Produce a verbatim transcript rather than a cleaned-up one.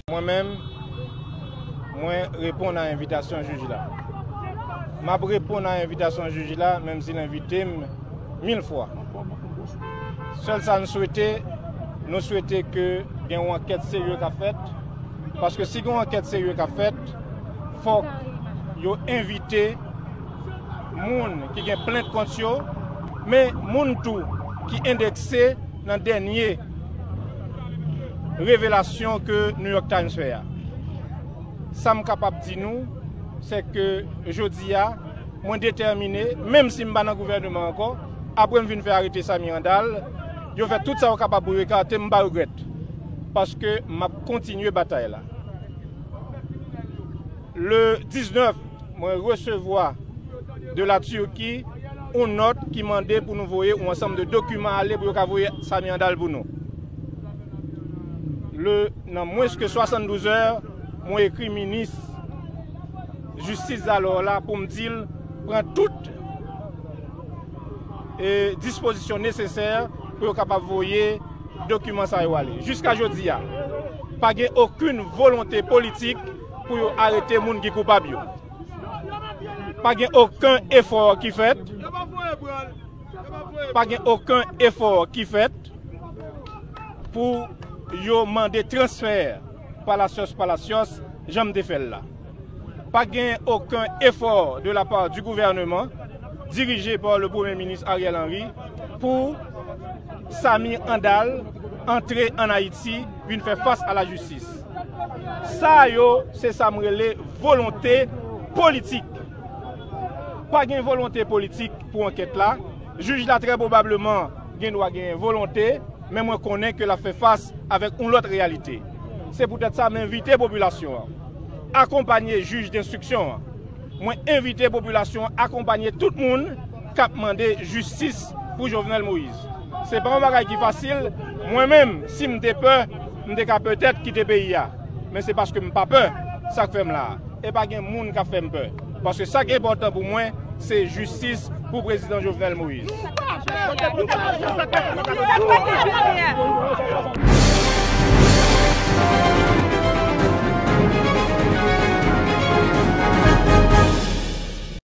Mwen menm, mwen reponn a envitasyon jij la. M ap reponn a envitasyon jij la, menm si l envite m mil fwa. Sèl sa n swete, nou swete ke gen yon ankèt serye k ap fèt, paske si gen yon ankèt serye k ap fèt, fòk yo envite moun ki gen plent kont yo, men moun tou ki endekse nan dènye revelasyon ke New York Times fè a. Sa m kapab di nou, se ke jodi a, mwen detèmine, menm si m pa nan gouvèneman ankò, apre m fin fè arete Samy Randal, yo fè tout sa yo kapab pou yo ekate m, m pa regrèt. Paske m ap kontinye batay la. Le diznèf, mwen resevwa de la Turquie yon nòt ki mande pou nou voye yon ansanm de dokiman ale pou yo ka voye Samy Randal pou nou. Le, nan mwens ke swasanndouz è, mwen ekri minis jistis alò la pou m di l pran tout e dispozisyon nesesè pou yo kapab voye dokiman sa yo ale. Jiska jodi a, pa gen okenn volonte politik pou yo arete moun ki koupab yo. Pa gen okenn efò ki fèt. Pa gen okenn efò ki fèt pou yo mande transfè Palacios Palacios, jan m te fè l la. Pa gen okenn efò de la part du gouvernement, dirije pa le Premye Minis Ariel Henry, pou Samy Randal antre ann Ayiti, vin fè fas a la jistis. Sa yo, se sa m rele volonte politik. Pa gen volonte politik pou ankèt la. Jij la, trè pwobableman, gen dwa gen volonte, men mwen konnen ke l ap fè fas avèk yon lòt reyalite. Se poutèt sa, m envite popilasyon an akonpanye jij denstriksyon an. Mwen envite popilasyon an akonpanye tout moun k ap mande jistis pou Jovenel Moïse. Se pa yon bagay ki fasil. Mwen menm, si m te pè, m te ka petèt kite peyi a. Men se paske m pa pè, sa k fè m la a. E pa gen moun k ap fè m pè. Paske sa k enpòtan pou mwen, se jistis pou prezidan Jovenel Moïse.